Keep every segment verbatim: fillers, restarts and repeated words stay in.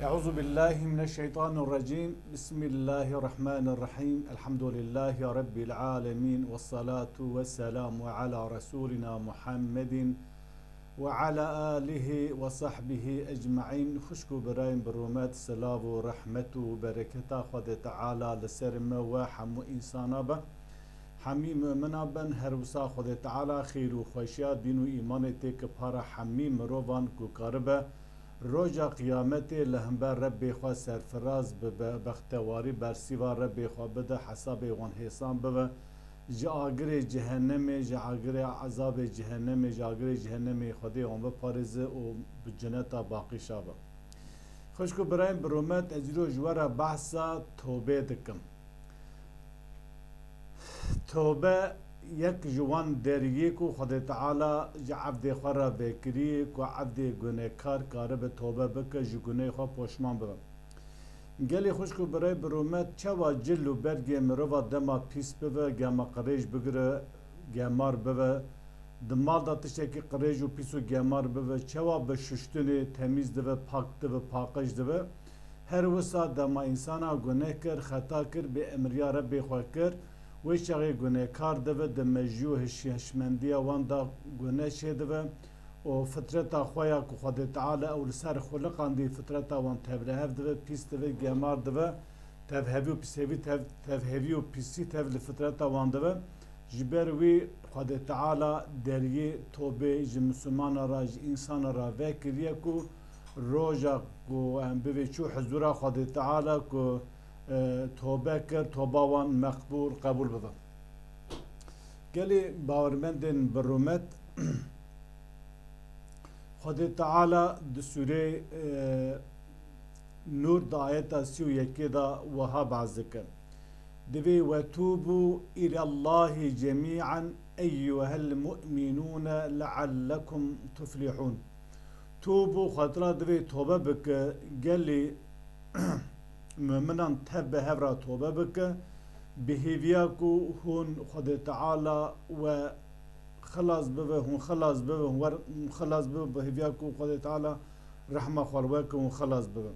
أعوذ بالله من الشيطان الرجيم. بسم الله الرحمن الرحيم. الحمد لله رب العالمين. والصلاة والسلام على رسولنا محمد وعلى آله وصحبه أجمعين. Xwişk û birayên bi rûmet, silav û rehmet û bereketa Xwedê Teala li ser me we hemû însana be. Hemî mumina bin, her wisa Xwedê Teala xêr û xweşiya dîn û îmanê têke para hemî mirovan ku karibe roja qiyametê li hember Rebbê xwe serfiraz bibe, bextewarî bersîva Rebbê xwe bide, hesabê wan hêsan bibe, ji agirê cehennemê, ji agirê ezabê cehennemê, ji agirê cehennemê Xwedê wan biparêze û bi ceneta baqîşa be. Xwişk û birayên bi rûmet, ez îro ji we re behsa tobê dikim. Tobe yek ji wan deriyê ku Xwedê Teala ji evdê xwe re vekirî, ku evdê gunekar karibe tobe bike, ji guneyê xwe poşman bibe. Gelî xwişk û birayê bi rûmet, çawa cil û bergê mirova dema pîs bibe, gema qirêj bigire, gemar bibe, di mal de tiştekî qirêj û pîs û gemar bibe, çawa bi şuştinê temîz dibe, pak dibe, paqij dibe. Her wisa dema însana guneh kir, xeta kir, bêemriya Rebbê xwe kir, wê çaxê gunehkar dibe, di mejî û hiş-, hişmendiya wan de guneh çêdibe û fitreta xwe ya ku Xwedê Teala ew li ser xuliqandî fitreta wan tevlihev dibe, pîs dibe, gemar dibe, tevhevî û pîsevî tev-, tevhevî û pîsî tev li fitreta wan dibe. Ji ber wî Xwedê Teala deriyê tobê ji misilmana re, ji însana re vekiriye ku roja ku em bivê çû huzûra Xwedê Teala ku, e, tobe kir, toba wan meqbûl, qebûl bibe. Gelî bawermendên bi rûmet, Xwedê Teala di sûrê, e, Nûr di ayeta sî û yekê de wiha behs dike. Divê, "Wetûbû îlallahî cemî'en eyyuhel mu'minûne leallekum tuflihûn." Tûbû, Xwedê Teala divê tobe bike, gelî muminan tev bi hev re tobe bike, bi hêviya ku hûn Xwedê Teala we xilas bibe, hûn xilas bibe, hûn wer-, hûn xilas bibe, bi hêviya ku Xwedê Teala rehma xwe li we ke hûn xilas bibe.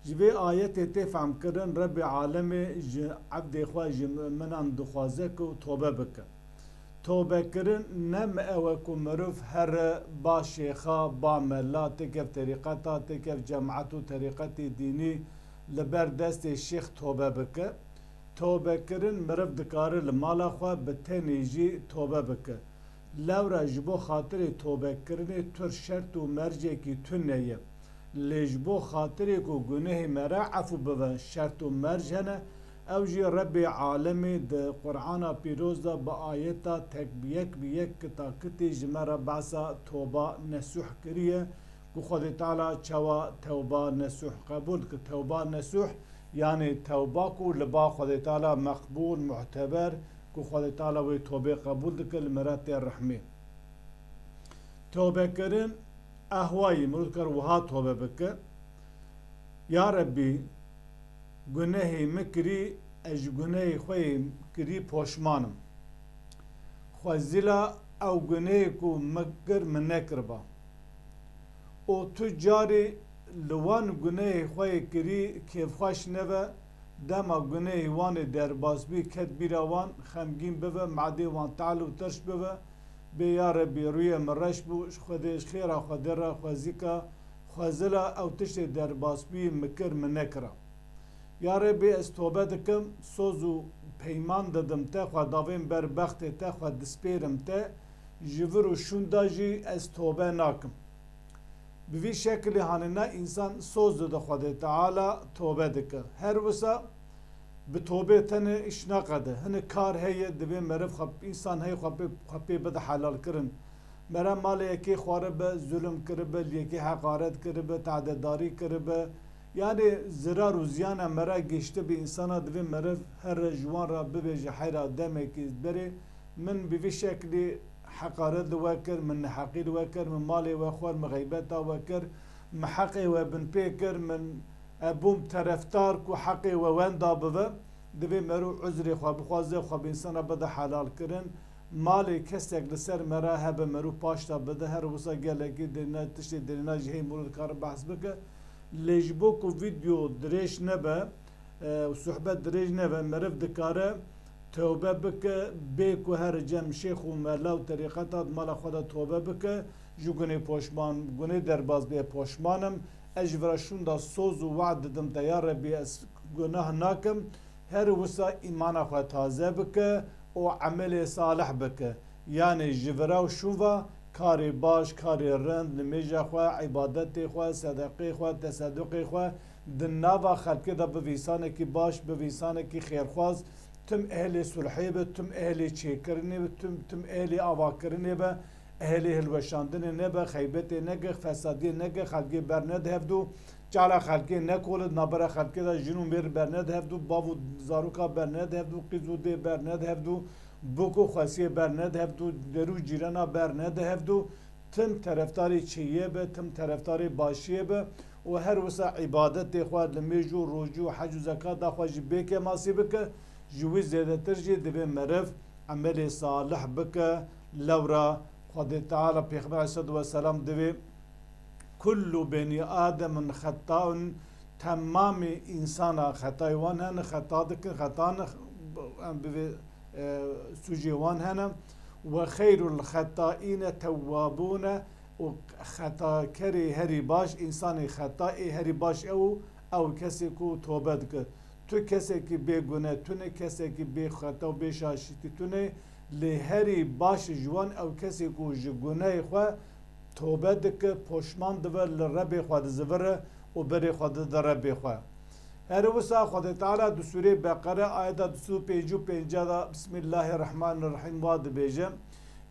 Ji vê ayetê tê fehmkirin, Rebbê Alemê ji evdê xwe ji muminan dixwaze ku tobe bike. Tobekirin ne mi ew e ku mirov here ba şêxa, ba mela, têkev terîqeta, têkev cemaet û terîqetê dînî li ber destê şêx tobe bike. Tobekirin mirov dikare li mala xwe bi tenê jî tobe bike. Lewra ji bo xatirê tobekirinê tu şert û mercekî tune ye. Lê ji bo xatirê ku gunehê me re efû bibe, şert û merc hene, ew jî Rebbê Alemê di Qur'ana Pîroz de bi ayeta tek bi yek bi yek kitakitê ji me re behsa toba nesûh kiriye, ku Xwedê Teala çawa tewba nesûh qebûl dike. Tewba nesûh, yanî tewba ku li ba Xwedê Teala meqbûl, muhteber, ku Xwedê Teala wê tobê qebûl dike, li me re tê rehmê. Tobekirin ehwayî, mirov dikare wiha tobe bike, "Ya Rebbî, gunehê min kirî, ez ji gunehê xwe yê kirî poşman im. Xwezila ew gunehê ku min kir, min nekiriba." Û tu carî li wan gunehê xwe yê kirî kêfxweş nebe, dema gunehê wan ê derbas bî, ket bîra wan, xemgîn bibe, madê wan tehl û tirş bibe, bê, "Ya Rebbî, rûyê min reş bû, ji Xwedê, ji xêra Xwedê re xwezîka, xwezila ew tiştê derbasbûyî min kir, min nekira. Ya Rebbî, ez tobe dikim, soz û peyman didim te, xwe davêm ber bextê te, xwe dispêrim te, ji vir û şûn de jî ez tobe nakim." Bi vî şekilî hanî ne însan soz dide Xwedê Teala, tobe dike. Her wisa bi tobê tenê îş naqede. Hinek kar heye, divê meriv xwe, însan heye xwe pê, xwe pê bide helalkirin. Meriv malê yekê xwaribe, zulm kiribe, li yekê heqaret kiribe, tadedarî kiribe. Yanî zirar û ziyana meriv gihiştibe însana, divê meriv here ji wan re bibêje, heyra demekî berê min bi vî şeklî heqaret li we kir, min neheqî li we kir, min malê we xwar, min xeybeta we kir, min heqê we binpê kir, min, e, bûm terefdar ku heqê we wenda bibe, divê meriv uzrê xwe bixwaze, xwe bi însana bide helalkirin. Malê kesek li ser meriv hebe, meriv paşta bide, her wisa gelekî derîna, tiştê derîna jî heye, meriv dikare behs bike. Lê ji bo ku vîdeo dirêj nebe, e, û sohbet dirêj nebe, meriv dikare tewbe bike, bê ku here cem şêx û mela û terîqeta di mala xwe de tewbe bike, ji gunê poşman, gunê derbaz bê, poşman im, ez ji vira şûnda soz û we'd didim te, ya Rebbî, ez gunah nakim, her wisa îmana xwe taze bike û emelê salih bike. Yanê ji vira û şûn va karê baş, karê rind, nimêja xwe, îbadetê xwe, sedeqê xwe, teseduqê xwe di nava xelkê de bibe însanekî baş, bibe însanekî xêrxwaz, tim ehlê sulhê be, tim ehlê çêkirinê be, tim, tim ehlê avakirinê be, ehlê hilweşandinê nebe, xeybetê neke, fesadiyê neke, xelkê bernede hevdû, çala xelkê nekole, di navbera xelkê de jin û mêr bernede hevdû, bav û zaroka bernede hevdû, qîz û dê bernede hevdû, bûk û xwesiyê bernede hevdû, der û cîrana bernede hevdû, tim terefdarê çêyê be, tim terefdarê başiyê be û her wisa îbadetê xwe, nimêj û rojî û hec û zekata xwe jî bê kemasî bike, ji wî zêdetir jî divê meriv emelê salih bike. Lewra Xwedê Teala Pêxember aleyhisselatu vesselam divê kullu beni Ademin xetaun, temamê însana xetayê wan hene, xeta dikin, xeta ne, em bivê, e, sûcê wan hene. Ve xeyrul xetaîne tewwabûne, û xetakerê herî baş, însanê xeta ê herî baş ew, ew kesê ku tobe dike. Tu kesekî bê gune tune, kesekî bê xeta û bê şaşîtî tune, lê herî baş ji wan ew kesê ku ji guneyê xwe tobe dike, poşman dibe, li Rebê xwe dizivire û berê xwe dide Rebê xwe. Her wisa Xwedê Teala di Sûrê Beqere ayeta du sed û pêncî û pênc de Bismillahirrahmanirrahîm wa dibêje,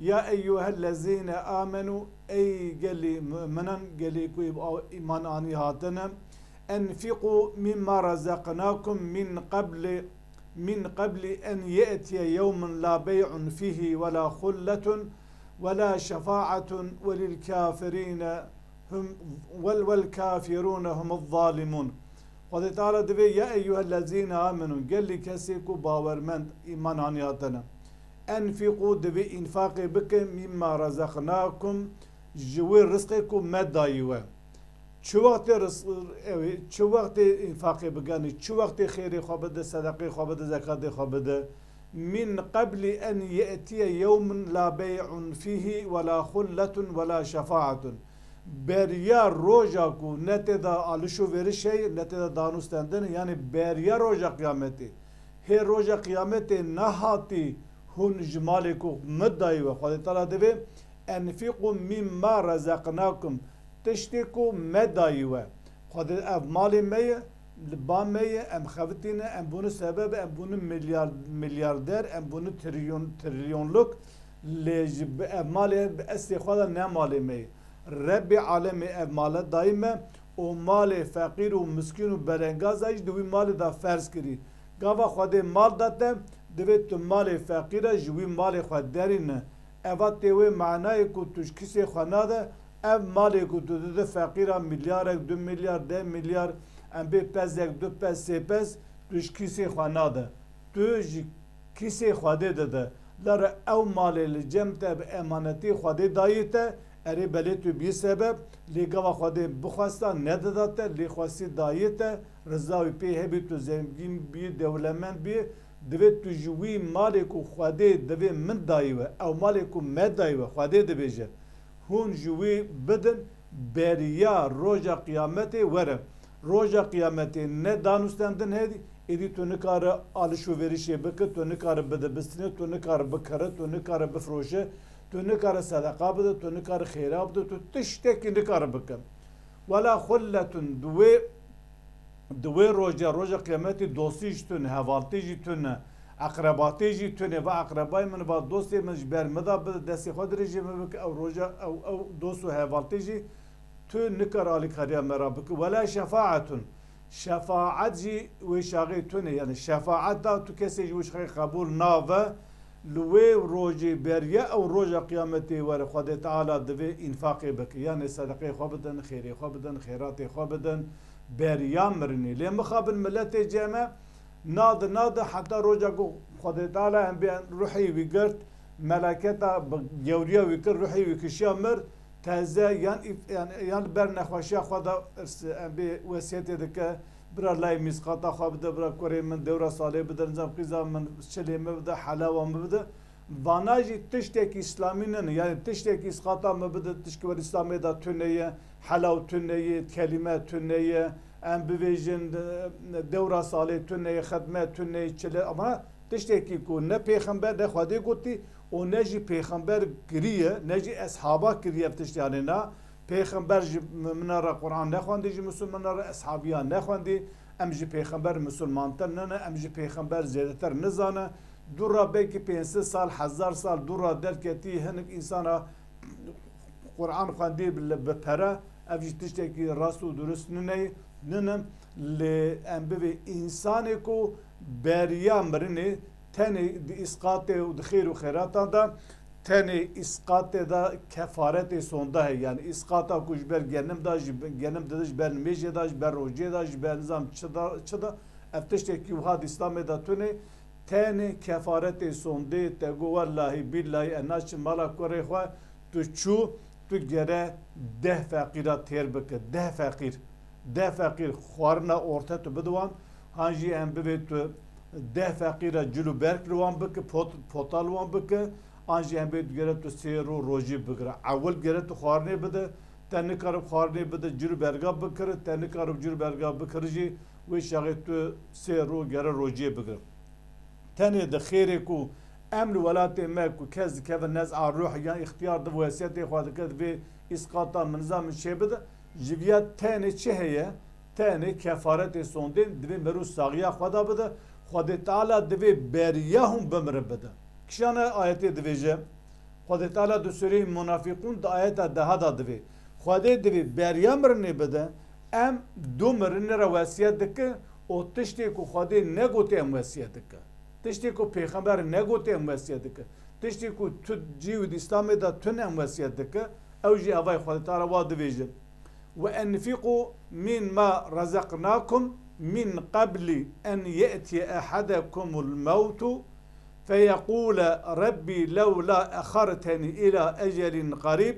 Ya eyyuhellezîne amenû, ey gelî mu'minan, gelî ku î-, îman anî hatine, enfiqû mimma razaqnakum min qabli, min qabli en ye'tiye yewmun la bey'un fihi ve la xulletun ve la şefaatun ve lil kafirîne hum, vel, vel kafirûne humuz zalimûn. Xwedê Teala divê, Ya eyyuhellezîne amenû, gelî kesê ku bawermend, îman anî hatine. Enfiqû, divê înfaqê bike, mimma razaqnakum, ji wê rizqê ku me dayî we. Çi wextê riz-, ew ê, çi wextê înfaqê biganî, çi wextê xêrê xwe bide, sedeqê xwe bide, zekatê xwe bide. Min qeblî en ye'tiye yewmun la bey'un fîhî ve la xulletun ve la şefaatun. Beriya roja ku ne tê de aliş û veriş heye, ne tê de danûstendin, yanî beriya roja qiyametê. Hê roja qiyametê nehatî hûn ji malê ku min dayî we. Xwedê Teala divê, "Enfiqû mîmma rezaqnakum." Tiştê ku me dayî we. Xwedê ev malê me ye, li ba me ye, em xevitîne, em bûne sebeb, em bûne milyar-, milyarder, em bûne trilyon-, trilyonluk. Lê ji bi ev malê bi estê xwe de ne malê me ye. Rebbê alemê ev male dayî me û malê feqîr û miskîn û berengaza jî di wî malê de ferz kirî. Gava Xwedê mal da te, divê tu malê feqîra ji wî malê xwe derîne. Eva tê wê manayê ku tu ji kisê xwe nade, ev malê ku tu dide feqîra milyarek, du milyar, deh milyar, em bê pezek, du pez, sê pez, tu ji kisê xwe nade. Tu ji kisê Xwedê dide. Lere ew malê li cem te bi emanetî Xwedê dayî te, erê belê tu bî sebeb, lê gava Xwedê bixwesta nedida te, lê xwestî dayî te, riza wî pê hebî, tu zengîn bî, dewlemend bî, divê tu ji wî malê ku Xwedê divê min dayî we, ew malê ku me dayî we, Xwedê dibêje. Hûn ji wî bidin, beriya roja qiyametê were. Roja qiyametê ne danûstendin heye, êdî tu nikare aliş û verişê bike, tu nikare bide bistine, tu nikare bikire, tu nikare bifroşe, tu nikare sedeqa bide, tu nikare xêra bide, tu tiştekî nikare bike. Wela xulletun, di wê Di wê roja, roja qiyametê dostî jî tune, hevaltî jî tune, eqrebatî jî tune. Va eqrebayê min, va dostê min ji ber min de bi destê xwe dirêjê min bike, ew roja, ew, ew dost û hevaltî jî tu nikar alîkariya me re bike. Wela şefaetun. Şefaet jî wê şaxê tune. Yani şefaet da tu kesê ji wê şaxê qebûl nabe. Li wê rojê beriya ew roja qiyametê were Xwedê Teala divê înfaqê bike. Yanê sedeqeyê xwe bidin, xêrê xwe bidin, xêratê xwe bidin. Beriya mirinê. Lê mixabin miletê ceme, nadi, nadi, heta roja ku Xwedê Teala em bê ruhê wî girt, meleketa bi gewriya wî kir, ruhê wî kişiya mir, teze yan îf-, yan, yan li ber nexweşiya xwe de îrs-, em bê wesiyetê dike, bira layê mîsqata xwe bide, bira kurê min dewra salê bide, nizam qîza min çilê min bide, helawa min bide. Vana jî tiştekî îslamî nîne, yanî tiştekî îsqata min bide, tişkî wer îslamê de tune ye, helaw tune ye, kelîme tune ye, em bivêjin, e, dewra salê tune ye, xedme tune ye, çile, ama tiştekî ku ne pêxember, ne Xwedê gotî û ne jî pêxember kiriye, ne jî eshaba kiriye ev tişt, yanî na pêxember ji mimina re Quran nexwendî, ji misilmana re eshabiya nexwendî, em ji pêxember misilmantir nine, em ji pêxember zêdetir nizane. Dû re belkî pênc sed sal, hezar sal dû re derketî hinek însana Quran xwendî bi, bi pere, ev jî tiştekî rast û durust nine, nine. Lê em bivê însanê ku beriya mirinê tenê di îsqatê û di xêr û xêratan de, tenê îsqatê de kefaretê sonde heye. Yanî îsqata ku ji ber genim de, ji be-, genim dide ji ber nimêjê de, ji ber rojê de, ji ber nizam çi de, çi de, ev tiştekî wiha di Îslamê de tune. Tenê kefaretê sondê te got, wellahî bîllahî ez naçim mala kurê xwe, tu çû, tu gere deh feqîra têr bike, deh feqîr. Deh feqîr xwarina orte tu bide wan, han jî em bivê tu deh feqîra cil û berg li wan bike, pot-, pota li wan bike, an jî em bê tu gere tu sê rû rojî bigire. Ewil gere tu xwarinê bide, te nikarib xwarinê bide, cil û berga bikire, te nikarib cil û berga bikire jî, wê çaxê tu sê rû gere rojiyê bigire. Tenê di xêrê ku em li welatê me ku kes dikeve nez'a ruh yan îxtiyar di wesiyetê xwe dike, divê îsqata min, niza min çê bide, ji viya tenê çi heye? Tenê kefaretê sondên divê meriv saxiya xwe de bide. Xwedê Teala divê beriya hûn bimirin bide. Kişana ayetê divêje, Xwedê Teala di sureyê Munafîqûn di ayeta deha de divê. Xwedê divê beriya mirinê bide, em du mirinê re wesiyet dike û tiştê ku Xwedê negotê em wesiyet dike. Tiştê ku Pêxember negotê em wesiyet dike. Tiştê ku tu cî û di Îslamê de tune em wesiyet dike. Ew jî evay Xwedê Teala wa divêje. وأنفقوا مما رزقناكم من قبل أن يأتي أحدكم الموت فيقول رب لولا أخرتني إلى أجل قريب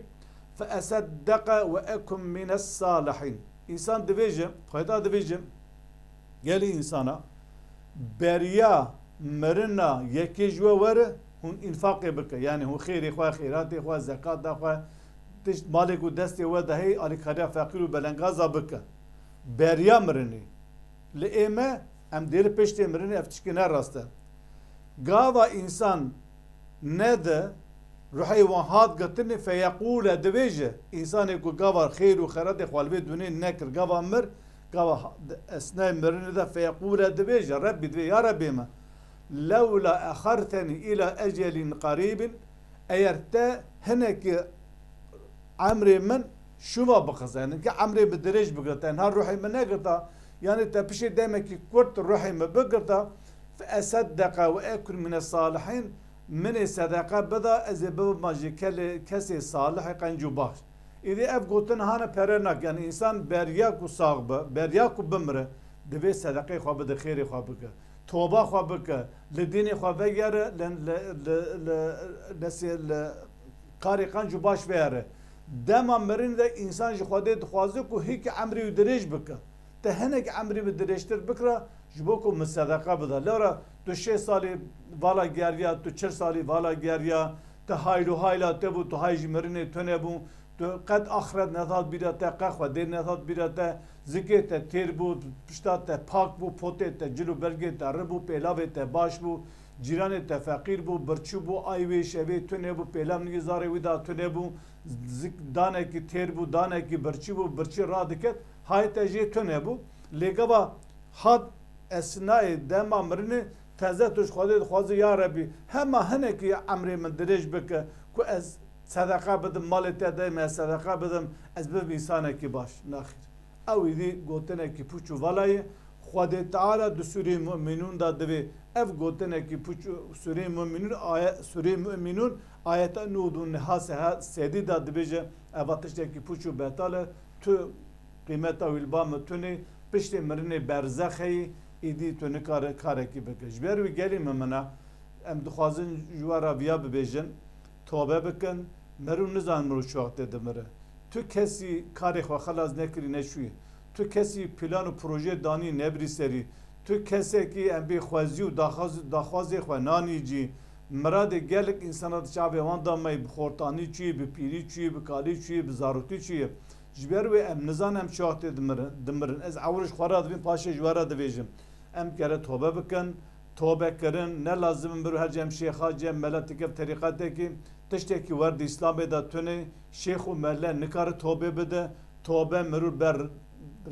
فأصدق وأكن من الصالحين. Însan divêje, Xweda divêje, gelî însana beriya mirina yekê ji we were, hûn înfaqê bike. Yanî hûn xêrê xwe, xêratê xwe, zekata xwe, tişt malê ku destê we de heye, alîkariya feqîr û belengaza bike. Beriya mirinê. Li ê me, em dê li piştê mirinê, ev tişkî ne rast e. Gava însan nede, ruhê wan hat girtinê, feyeqûle, divêje, însanê ku gava xêr û xeratê xwe li vê dunê nekir, gava mir, gava ha-, di esnayê mirinê de, feyeqûle, divêje, Rebbî, divê, ya Rebbê me, lewla exertenî îla ecelîn qerîbin, eger te hinekî emrê min şûva bixize, yanî ki emrê min dirêj bigire, te niha ruhê min negirta, yanî te pişê demekî kurt ruhê min bigirta, fe eseddeqa ve ekun mine salihîn, min ê sedeqe bida, ez ê bibima ji kelê-, kesê salihê qenc û baş. Îdî ev gotin hane pere nak, yanî însan beriya ku sax be, beriya ku bimire, divê sedeqeyê xwe bide, xêrê xwe bike, toba xwe bike, li dînê xwe vegere, li, li, li, li, nesê, li karê qenc û baş veyare. Dema mirinê de însan ji Xwedê dixwaze ku hîkî emrê wî dirêj bike. Te hinek emrê min dirêjtir bikira, ji bo ku min sedeqa bida. Lewra tu şêst salî vala geriya, tu çil salî vala geriya, tu hayl û hayla te bû, tu hay ji mirinê tune bû, tu qet axiret nehat bîra te, qet Xwedê nehat bîra te, zikê te têr bû, pişta te pak bû, potê te cil û bergê te rib bû, pêlavê te baş bû, cîranê te feqîr bû, birçî bû, ay wê şevê tune bû, pêlav nigî zarê wî da tune bû, zik-, danekî têr bû, danekî birçî bû, birçî radiket, hay te jê tune bû. Lê gava hat esnayê dema mirinê, teze tu ji Xwedê dixwazî, ya Rebî, hema hinekî emrê min dirêj bike ku ez sedeqa bidim, malê te de me sedeqa bidim, ez bibim însanekî baş. Naxîr. Ew îdî gotinekî pûç û vala ye. Xwedê Teala di Sûreyê Mu'minûn de divê ev gotinekî pûç û, Sûreyê Mu'minûn aye-, Sûreyê Mu'minûn ayeta nod û neha seha sedî de dibêje, eva tiştekî pûç û betal e, tu qîmeta wî li ba min tune, piştê mirinê berzex heyî, îdî tu nikare karekî bike. Ji ber wî gelî mimina, em dixwazin ji we re viya bibêjin, tobe bikin, meriv nizanin meriv çi wextê dimire. Tu kesî karê xwe xelas nekirî neçûyî. Tu kesî plan û proje danî nebirî serî. Tu kesekî em bê xwezî û daxwaz-, daxwazê xwe nanî cî. Miradê gelek însana di çavê wan de mey bi xortanî çûyî, bi pîrî çûyî, bi kalî çûyî, bi zarokî çûyî. Ji ber wê em nizan em çi wextê dimirin, dimirin. Ez ewro ji xwe re divîm, paşê ji we re divêjim. Em gere tobe bikin. Tobe kirin ne lazim in mirov her cem şêxa, cem mela tikev terîqetekî. Tiştekî wer di Îslamê de tune. Şêx û mele nikare tobê bide. Tobe mirov ber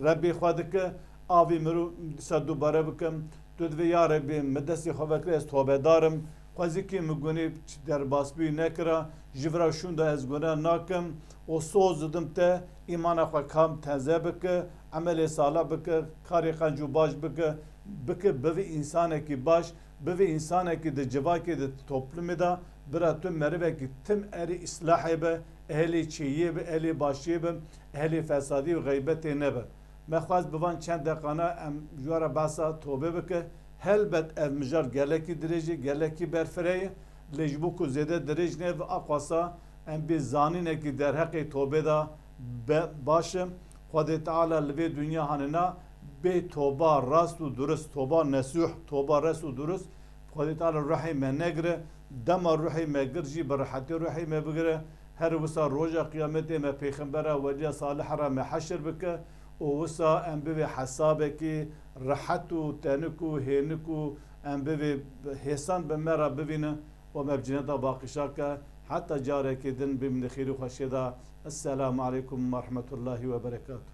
Rebbê xwe dike. Avî mirov dîsa dubare bikim. Tu divê ya Rebbê min destê xwe vekire, ez tobedar im. Xwezîkî min gunê derbasbûyî nekira. Ji vira şûnda ez gune nakim. Û soz didim te, îmana xwe kam teze bike, emelê sala bike, karê qenc û baş bike, bike bivî însanekî baş, bivî însanekî di civakê, di toplumê de, bira tu merivekî tim erê îslahê be, ehlê çêyê be, ehlê başiyê be, ehlê fesadî û xeybetê nebe. Me xwest bi van çend deqana em ji we re behsa tobê bike. Helbet ev mijar gelekî dirêj e, gelekî berfireh e. Lê ji bo ku zêde dirêj nebe, aqwasa em bê zanînekî derheqê tobê de be, baş e. Xwedê Teala li vê dinya hanina bê toba rast û durist, toba nesûh, toba rast û durist. Xwedê Teala ruhê me negire, dema ruhê me gir jî bi rehetî ruhê me bigire. Her wisa roja qiyametê me pêxembera weliya salih re me heşir bike û wisa em bivê hesabekî rehet û tenik û hênik û em bivê hêsan bi me re bivînin û me bi cineta baqîşa ke heta carekê din bimînin xêr û xweşiyê de. Esselamu aleykum ve rahmetullahi ve berekatuh.